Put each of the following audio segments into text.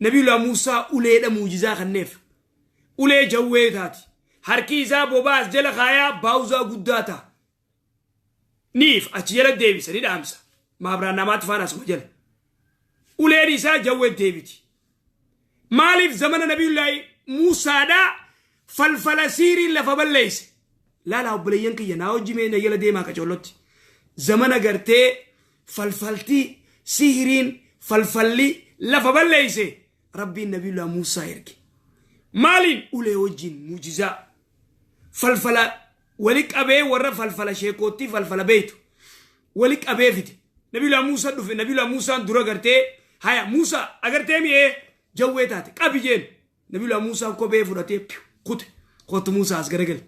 Nabiyullaa Muusaa uleedha muujizaa kanneef. Ulee jawwee taati. Harki isaa bobaas jala kaayaa baawuzaa guddaa ta'a. Niif achi jala deebisa ni dhaamsa. Maabraan namaatti faana asuma jala. Uleen isaa jawwee deebiti. Maaliif zamana Nabiyullaahi Muusaadhaa falfala siiriin lafa balleeyse. Laalaa obboleeyyan kiyya naa hojii mee na jala deemaa qacoollotti. Zamana gartee falfaltii sihiriin falfalli lafa balleeyse Rabbiin Nabiyullaa Muusaa erge. Maaliin ulee wajjin muujizaa falfala wali qabee warra falfala sheekoottii falfala beeytu wali qabee fide. Nabiyullaa Muusaa dhufe. Nabiyullaa Muusaan dura gartee haya Muusaa agartee mi'ee jawwee taate qabi jeen. Nabiyullaa Muusaan kophee fudhatee piu kute. Kottu Muusaa as garagali.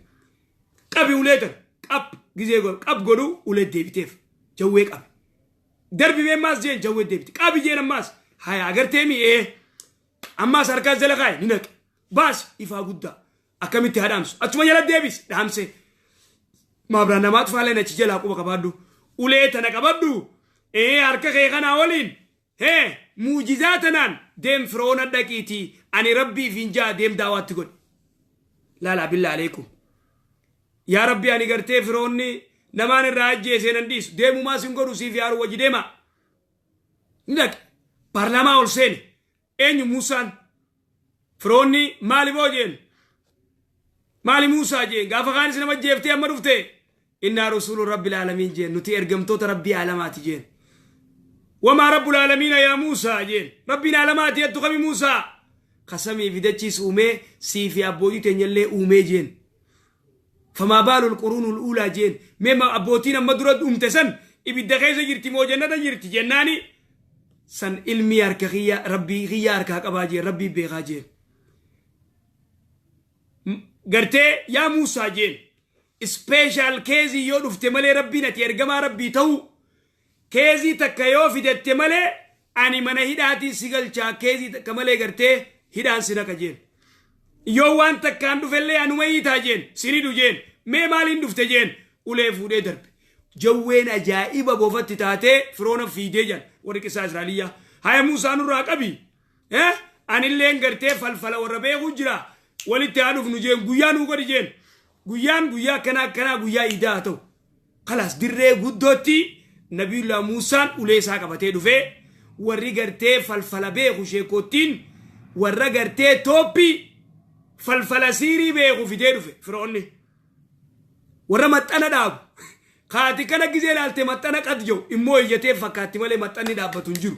Qabi ulee tan qab gizee godhu qab godhu ulee deebiteef jawwee qabe. Darbi mee ammaas jeen jawwee deebite. Qabi jeen ammaas haya agartee mi'ee ammaas harkaas jala kaaye ni naqe. Baas ifaa guddaa akkamitti haa dhaamsu achuma jala deebis dhaamse. Maabraan namaatu faaleen achi jalaa quba qabaadhu. Ulee tana qabadhu. Ee harka kee kanaa waliin hee muujizaa tanaan deem firoona dhaqiitii ani rabbiif hin jaa deem daawaatti godhi. Laalaa billaa aleekum. Yaa rabbi ani gartee firoonni namaan irraa ajjeesee nan dhiisu deemumaa sin godhu siif yaaru wajji deemaa. Ni dhaqe. Paarlaamaa ol seene. Eenyu Muusaan? Firoonni maali boo jeen? Maali Muusaa jeen? Gaafa kaanis nama jeeftee amma dhufte? Innaa rasuulu rabbil aalamiin jeen. Nuti ergamtoota rabbii aalamaati jeen. Wamaa rabbul aalamiina yaa Muusaa jeen. Rabbiin aalamaati jettu kami Muusaa? Kasamii fi dachiis uumee sii fi abbootii teenyallee uumee jeen. Famaa baalul quruunul uulaa jeen. Mee abbootiin amma dura dhumte san ibidda keessa jirti moo jannata jirti jennaani san ilmii harka kiyya rabbii kiyya harkaa qabaa jeen rabbii beekaa jeen. Gartee yaa Muusaa jeen. Special keezii yoo dhufte malee rabbiin ati ergamaa rabbii ta'uu keezii takka yoo fidette malee ani mana hidhaatiin si galchaa keezii takka malee gartee hidhaan si naqa jeen. Yoo waan takkaan dhufellee anuma hiitaa jeen sin hidhu jeen mee maaliin dhufte jeen ulee fuudhee darbe. Jawween ajaa'iba bofatti taatee firoona fiidee jedhan warri qisaa Israa'eliyyaa. Haya Muusaa nurraa qabi. Anilleen gartee falfala warra beeku jira walitti haa dhufnu jeen guyyaa nuu godhi jeen. Guyyaan guyyaa akkanaa akkanaa guyyaa iidaa haa ta'u. Kalaas dirree guddootti Nabiyullaa Muusaan ulee isaa qabatee dhufee warri gartee falfala beeku sheekottiin warra gartee tooppii falfala siirii beeku fidee dhufe firoonni. Warra maxxana dhaabu. Kaati kana gizee ilaalte maxxana qad jiru immoo iyyatee fakkaatti malee maxxanni dhaabbatu hin jiru.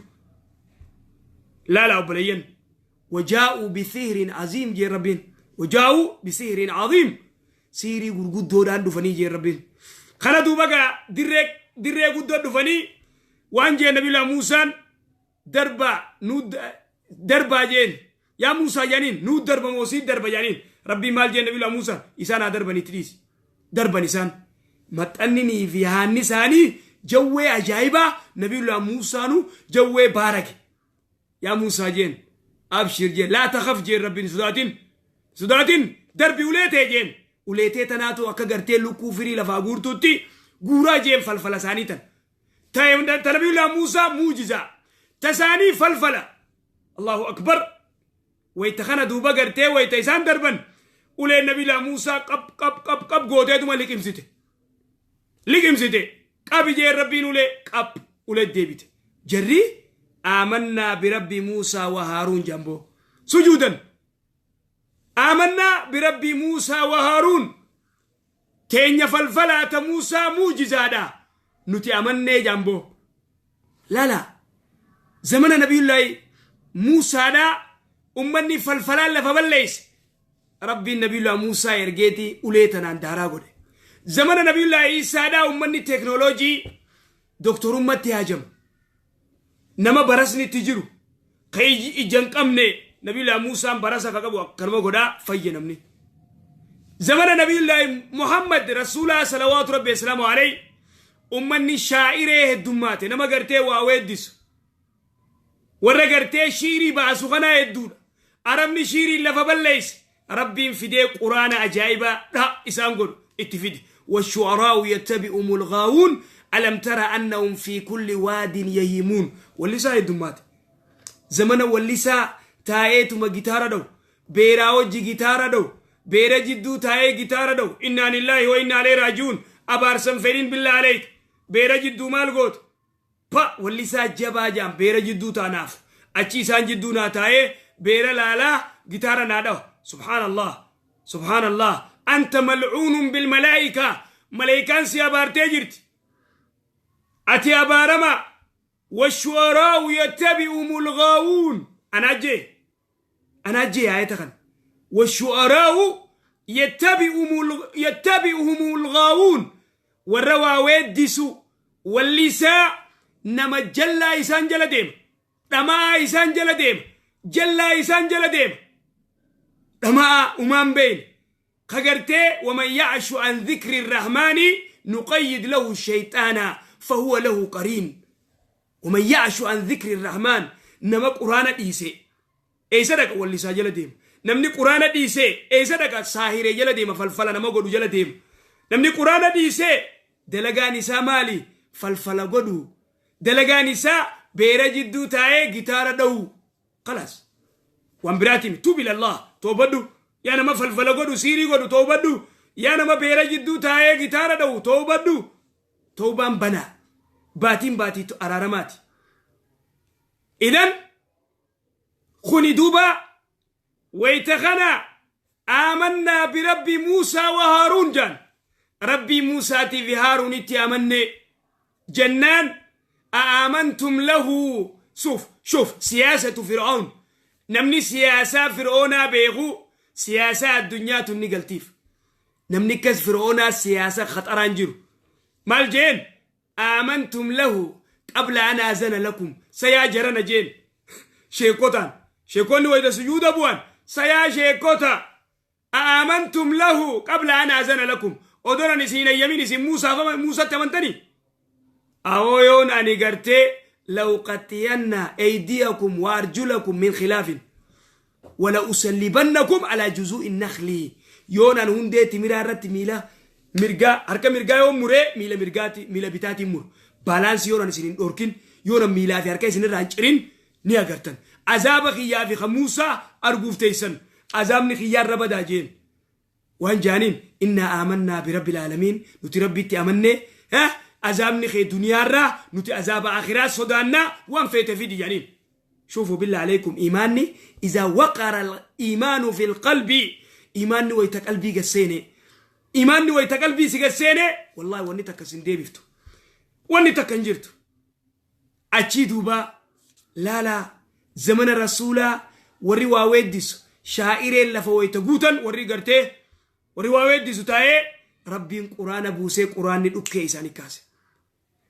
Laala obboleeyyan. Wajaa'uu bisihriin aziim jee rabbiin. Wajaa'uu bisihriin aziim. Siirii gurguddoodhaan dhufanii jee rabbiin. Kana duuba gaa dirree dirree guddoo dhufanii waan jee Nabiilaa Muusaan darbaa nuu darbaa jeen yaa Muusaa jedhaniin nuu darba moo sii darba jedhaniin rabbiin maal jeen Nabiilaa Muusaan isaan haa darbanii itti dhiisi. Darban isaan maxxanninii fi haanni isaanii jawwee ajaa'ibaa Nabiilaa Muusaanuu jawwee baarake. Yaa Muusaa jeen abshir jeen laa takhaf jeen rabbiin sodaatin sodaatin darbi ulee tee jeen ulee tee tanaatu akka gartee lukkuu firii lafaa guurtuutti guuraa jeen falfala isaanii tan ta nabiyullaa Muusaa muujizaa ta isaanii falfala Allahu akbar wayta kana duuba gartee wayta isaan darban uleen nabiyullaa Muusaa qab qab qab qab gooteetuma liqimsite liqimsite qabi jeen rabbiin ulee qab ulee deebite jarri aamannaa birabbi Muusaa wa Haaruun jamboo sujuudan aamannaa birabbi Muusaa wa Haaruun teenya falfalaa ta Muusaa muujizaadha nuti amannee jamboo lala zamana nabiyullaahi Muusaadha ummanni falfalaan lafa balleeyse Rabbiin Nabiyullaa Muusaa ergeeti ulee tanaan daaraa godhe. Zamana Nabiyullaa Iisaadhaa ummanni teeknooloojii doktorummatti haajama. Nama barasni itti jiru ka ija hin qabne Nabiyullaa Muusaan barasa ka qabu akkanuma godhaa fayya namni. Zamana Nabiyullaa Muhammad Rasuulaa salawaatu Rabbi asalaamu alayhi ummanni shaa'iree heddummaate nama gartee waa weeddisu. Warra gartee shiirii baasu kanaa hedduudha. Arabni shiiriin lafa balleeyse. Rabbiin fidee quraana ajaa'ibaa dha isaan godhu itti fide. Washu'araa'u yattabi'umul ghaawuun alam tara annahum fi kulli waadin yahiimuun. Wallisaa heddummaate. Zamana wallisaa Taa'eetuma gitaara dha'u. Beeraa wajji gitaara dha'u. Beera jidduu taa'ee gitaara dha'u. Innaa lillaahi wa innaa ilayhi raaji'uun. Abaarsan fedhin billaa aleek. Beera jidduu maal goota? Pa wallisaa jabaa jaan beera jidduu taanaaf. Achi isaan jidduu naa taa'ee beera laalaa gitaara naa dhawa. Subhaanallah. Subhaanallah. Anta mal'uunun bilmalaa'ikaa. Malaayikaan si abaartee jirti. Ati abaarama. Washu'araa'u yattabi'uhumul ghaawuun. Anaa jee. Anaa jee aayata kana. Washu'araa'u yattabi'uhumul ghaawuun. Warra waa weeddisu wallisaa nama jallaa isaan jala deema. Dhama'aa isaan jala deema. Jallaa isaan jala deema. Dhama'aa umaan beeyne. Ka gartee waman ya'shu an dhikri rahmaani nuqayyid lahu shayxaana fahuwa lahu qariin. Waman ya'shu an dhikri rahmaan, nama quraana dhiise eessa dhaqa? Wallisaa jala deema. Namni quraana dhiise eessa dhaqa? Saahiree jala deema, falfala nama godhu jala deema. Namni quraana dhiise dalagaan isaa maali? Falfala godhu. Dalagaan isaa beera jidduu taa'ee gitaara dha'u. Khalaas. Waan biraatiin tuub ilallah, toobadhu. Yaa nama falfala godhu, siirii godhu, toobadhu. Yaa nama beera jidduu taa'ee gitaara dha'u, toobadhu. Toobaan banaa. Baatiin baatii araaramaati. Idan kuni duuba wayta kana aamannaa birabbi Muusaa wa Haaruun jaan. Rabbii Muusaatii fi Haaruunitti amanne jennaan, a'aamantum lahu. Suuf shuf siyaasatu Fir'aun. Namni siyaasaa Fir'oonaa beeku siyaasaa addunyaatu ni galtiif. Namni akkas Fir'oonaa siyaasa khaxaraan jiru. Maal jeen? Aamantum lahu qabla an aazana lakum. Sayaa jarana jeen. Sheekotaan. Sheekonni wayita sujuuda bu'an. Sayaa sheekota. Aamantum lahu qabla an aazana lakum. Odoon ani isin ayyamin isin Muusatti amantanii? Awooyoon ani gartee la'uqaxxiyanna aydiyakum wa arjulakum min khilaafin. Wala usallibannakum ala juzu'i nakhli. Yoon an hundee timiraa irratti miila mirgaa, harka mirgaa yoo muree, miila mirgaati miila bitaatiin muru. Baalaansii yoon an isin hin dhorkin, yoon an miilaa fi harka isin irraa hin cirin ni agartan. Azaaba kiyyaa fi kan Muusaa arguuf teessan. Azaabni kiyyaa irra badaa jeen. Waan jaaniin, innaa aamannaa birabbil aalamiin, nuti rabbitti amanne, azaabni kee duniyaarraa, nuti azaaba akhiraa sodaannaa, waan feete fidi jaaniin. Shuufu billah alaykum, imaanni iza waqara al-imaanu fil qalbi, imaanni wayta qalbii gasseene, imaanni wayta qalbii si gasseene, wallahi wanni takka sin deebiftu, wanni takka hin jirtu. Achii duuba laalaa, zamana rasuulaa warri waa weeddisu shaa'ireen lafa wayta guutan, warri gartee warri waa weeddisu taa'ee, rabbiin quraana buusee quraanni dhukkee isaanii kaase.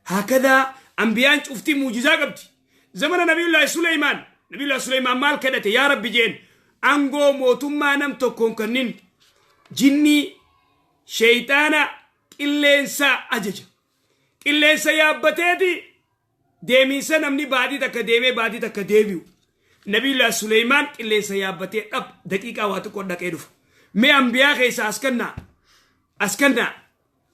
Haakadaa ambiyaan cuftii muujizaa qabdi. Zamana Nabiyullaahi Suleymaan, Nabiyullaahi Suleymaan maal kadhate? Yaa Rabbi jeen, angoo mootummaa nam tokkoon kannin jinnii, sheeyxaana, qilleensa ajaja. Qilleensa yaabbateeti deemiinsa namni baatii takka deemee baatii takka deebi'u. Nabiyullaahi Suleymaan qilleensa yaabbatee dhab daqiiqaa waa xiqqoo dhaqee dhufa. Mee ambiyaa keessaa as kennaa. As kennaa.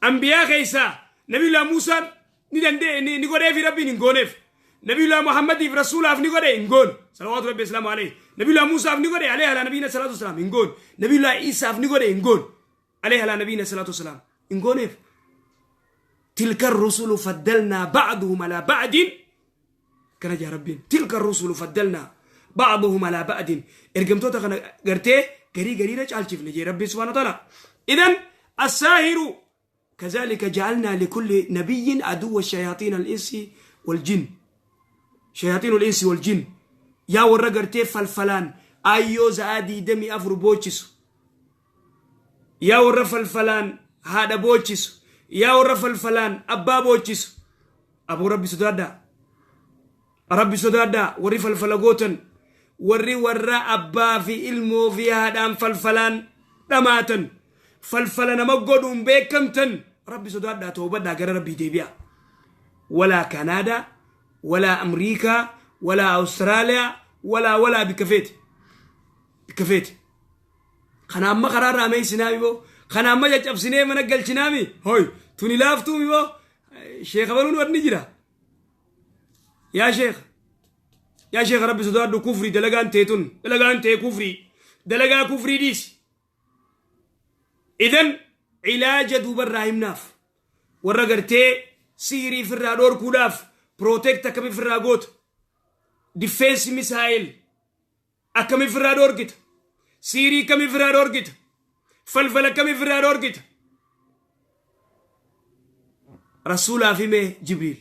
Ambiyaa keessaa Nabiyullaahi Muusaan ni danda'e, ni godheefi Rabbiin hin gooneef. Nabiyullaahi Muhammadiif Rasuulaaf ni godhe, hin goone. Salawaatu Rabbi Islaamu alayhi. Nabiyullaahi Muusaaf ni godhe, alayhi alaa nabiyina salaatu wasalaam, hin goone. Nabiyullaahi Iisaaf ni godhe, hin goone. Alayhi alaa nabiyina salaatu wasalaam, hin gooneef. Tilka rusulu faddalnaa ba'duhum alaa ba'din. Kana jaa Rabbiin. Tilka rusulu faddalnaa ba'duhum alaa ba'din. Ergamtoota kana gartee garii gariirra caalchifne jee Rabbiin subhaanahu wa ta'ala. Idan assaahiru kazaalika ja'alnaa likulli nabiyyin aduwwa shayaaxiin al-insi wal jin. Shayaaxiin al-insi wal jin. Yaa warra gartee falfalaan aayyoo za'aa 24 boochisu. Yaa warra falfalaan haadha boochisu. Yaa warra falfalaan abbaa boochisu. Aboo Rabbi sodaadhaa. Rabbi sodaadhaa warri falfala gootan. Warri warra abbaa fi ilmoo fi haadhaan falfalaan dhamaatan. Falfala nama godhuun beekamtan. Rabbi sodaadhaa, toobadhaa, gara Rabbii deebi'a. Walaa Kanaadaa, walaa Amriikaa, walaa Awustiraaliyaa, walaa bikka feete. Bikka feete. Kana amma karaa irraa meessinaa boo. Kana amma caccabsinee mana galchinaami. Hoy, tuni laaftuumi boo. Sheekha baluun wanni jira. Yaa sheekha. Yaa sheekha, Rabbi sodaadhu, kufrii dalagaan teetun, dalagaan tee kufrii, dalagaa kufrii dhiisi. Idan ilaaja duubarraa himnaaf, warra gartee sihirii firraa dhoorkuudhaaf protect akkamii firraa goota, defense missile akkamii firraa dhoorgita, siirii akkamii firraa dhoorgita, falfala akkamii firraa dhoorgita? Rasuulaaf himee Jibriil,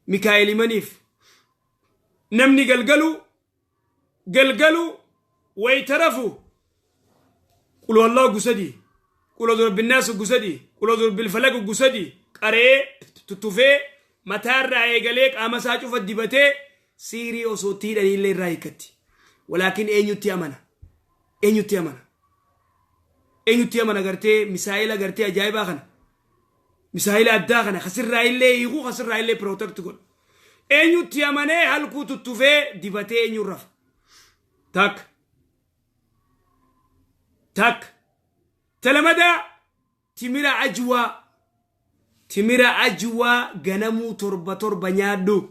Mikaa'el himaniif. Namni galgalu galgalu waytarafu qul wallahu gusadii, qul rabbinnaas gusadii, qul rabbil falaq gusadii qaree tuttufee mataarraa eegalee qaama isaa cufa dibatee siirii osoo tiidhanii illee irraa hiikkatti. Walaakin eenyutti amana? Eenyutti amana? Eenyutti amana? Gartee misaa'ila gartee ajaa'ibaa kana, misaa'ila addaa kana, kasirraa illee hiikuu, kasirraa illee protect godhu, eenyutti amanee halkuu tuttufee dibatee eenyuun rafa? Takka takka talamadaa timira ajwaa, timira ajwaa ganamuu torba torba nyaadhu.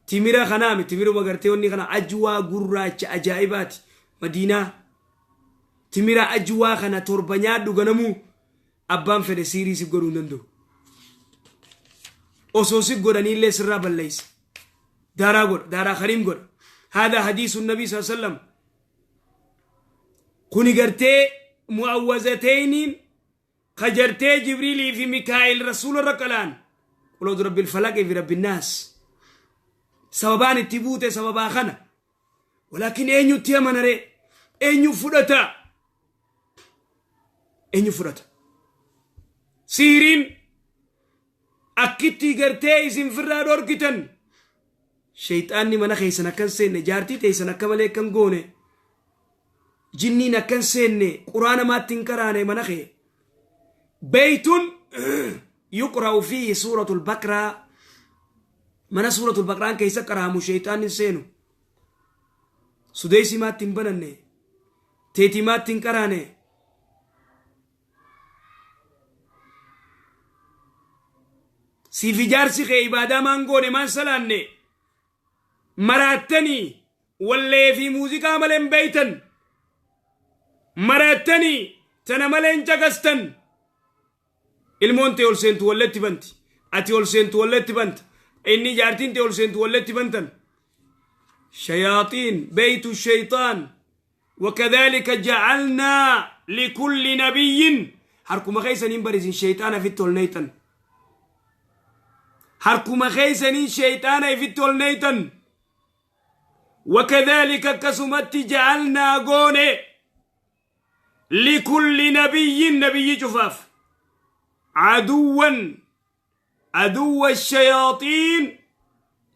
Timira kanaami, timiruma gartee wanni kana ajwaa gurraacha ajaa'ibaati Madiinaa. Timira ajwaa kana torba nyaadhu ganamuu. Abbaan fedhe siirii si godhuu hin danda'u. Osoo si godhaniillee sirraa balleessa, daaraa godha, daaraa kariim godha. Haadha hadiisu nabii saa sallam kuni gartee mu'awwazateyniin kajartee Jibriilii fi Mikaa'il rasuula irra qalaan, qul a'uudhu rabbil falaqii fi rabbin naas, sababaan itti buute sababaa kana. Walaakin eenyutti amanaree? Eenyu fudhata? Eenyu fudhata? Siiriin akkitti gartee isin firraa dhorkitan, shayxaanni mana keessan akkan seenne, jaartii teessan akka malee akkan goone, jinniin akkan seenne, quraana maatti hin qaraane mana kee. Beeytun yuqra'u fiihi suuratul Baqraa, mana suuratul Baqraan keessa qaraamu shayxaanni hin seenu. Sudeesii maatti hin bananne, teetii maatti hin qaraane. Siif ijaarsi kee ibaadaa maan goone, maan salaanne? Maraattanii wallee fi muuziqaa malee hin beeytan. Maraattanii tana malee hin caqastan. Ilmoon tee ol seentu walletti banti, ati ol seentu walletti banta, inni jaartiin tee ol seentu walletti bantan. Shayaaxiin beeytu shayxaan. وكذلك جعلنا لكل نبي harkuma keeysaniin barisin shayxaana ifitti ol neeytan, harkuma keeysaniin shayxaana ifitti ol neeytan. وكذلك akkasumatti جعلنا goone لكل نبي نبي cufaaf عدوا، عدو الشياطين،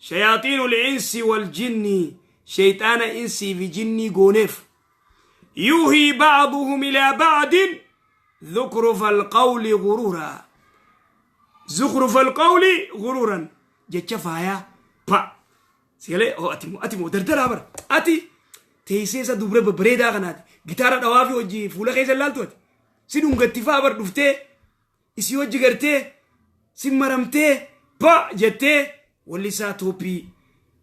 شياطين الإنس والجن، شيطان إنسي في جني قونيف. يوحي بعضهم إلى بعض زخرف القول غرورا، زخرف القول غرورا. Jecha faayaa pa sigalee oo ati ati moo dardaraa bara ati teessee isa dubra babbareedaa kanaati gitaara dhawaa fi hojii fuula keessa ilaaltu, ati si dhungatti faa bar dhuftee isii hojii gartee si maramtee pa jettee wallisaa toophii,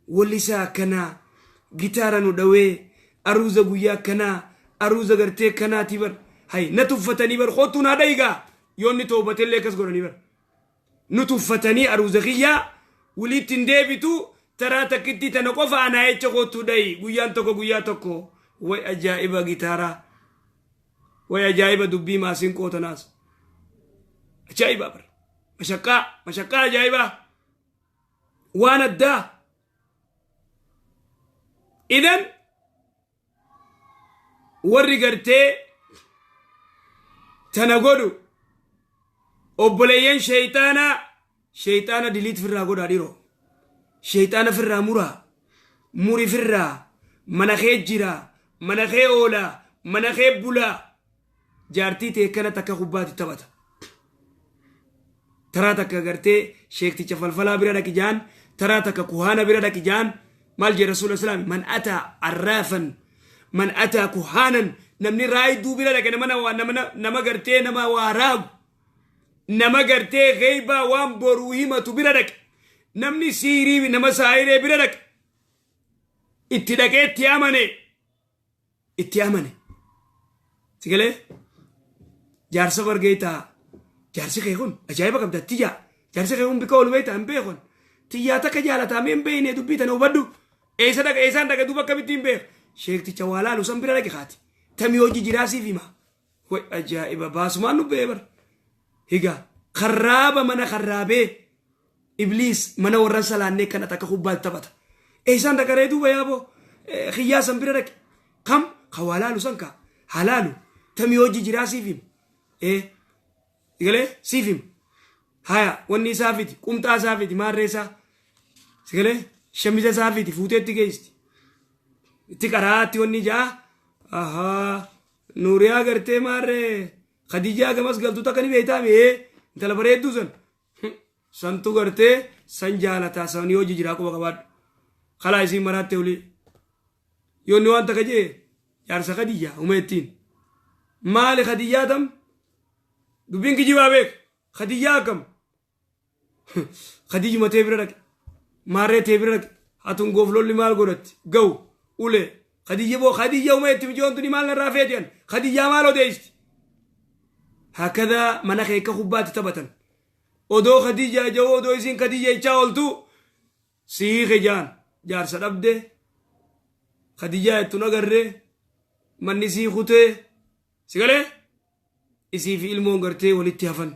wallisaa akkanaa gitaara nu dhawee aruuza guyyaa akkanaa aruuza gartee kanaati bar hay na tuffatanii bar kootuu naa dhayigaa. Yoonni toobatellee akkas godhanii bar nu tuffatanii aruuza kiyyaa walitti hin deebitu. Taraa takkitti tana qofa anaa jecha kootuu dhayi guyyaan tokko guyyaa tokko. Way ajaa'iba gitaaraa, way ajaa'iba dubbii maasiin qootanaas ajaa'iba bar mashaqqaa mashaqqaa ajaa'ibaa waan addaa. Idan warri gartee tana godhu obboleeyyan shayxaanaa, shayxaana diliit firraa godhaa dhiroo, shayxaana firraa muraa, muri firraa. Mana kee jira, mana kee oolaa, mana kee bulaa, jaartii tee kana takka kubbaatti taphata. Taraa takka gartee sheekticha falfalaa bira dhaqi jaan, taraa takka kuhaana bira dhaqi jaan. Maal jedhe rasuula islaami? من أتى عرافا، من أتى كهانا, namni raayiduu bira dhaqe, nama nama nama gartee nama waa raagu, nama gartee geybaa waan boruu himatu bira dhaqe, namni siirii nama saayiree bira dhaqe. Itti dhaqee itti amane. Itti amane. Si galee? Jaarsa bargeetaa. Jaarsi kee kun ajaa'iba qabda tiyyaa. Jaarsi kee kun bika ol beektaa hin beekon. Tiyyaa takka jaalataa mee hin beekne dubbii tana hubadhu. Eessa dhaqa eessaan dhaqa duuba akkamitti hin beek. Sheekticha waa laalu san bira dhaqe kaati. Tamii hojii jiraa siif hima. Way ajaa'iba baasumaan nu ba'e bar. Higa karraaba mana karraabee ibliis mana warra salaannee kana takka kubbaa taphata. Eessaan dhaqaree duuba yaaboo kiyyaa san bira dhaqe. Kam ka waa laalu san ka haa laalu tamii hojii jiraa siif hima. Ee sigalee siif hima. Haya wanni isaa fiti qumxaa isaa fiti maarree isaa sigalee shamiza isaa fiti fuutee itti geessti. Itti qaraatti wanni jaa ahaa Nuuriyaa gartee maarree Khadijaa gamas galtu takka ni beektaa mee intala bareedduu san santu gartee san jaalataa sanii hojii jiraa quba qabaadhu. Kalaa isiin maraatte olii. Yoo inni waan takka jee jaarsa Khadijaa uma ittiin. Maali Khadijaa tam dubbiin kijibaa beek Khadijaa akkam Khadijuma tee bira dhaqe. Maarree tee bira dhaqe. Hatun gooflolli maal godhatti? Ga'u. Ulee. Khadija boo Khadija uma itti mijoon tuni maal narraa feeti an? Khadijaa maal odeessti? Hakadaa mana kee akka kubbaatti taphatan. Odoo Khadijaa ja'u odoo isiin Khadija jechaa ooltu si hiike jaan jaarsa dhabde. Khadijaa jettuun agarree manni sii kutee si galee isii fi ilmoon gartee walitti hafan.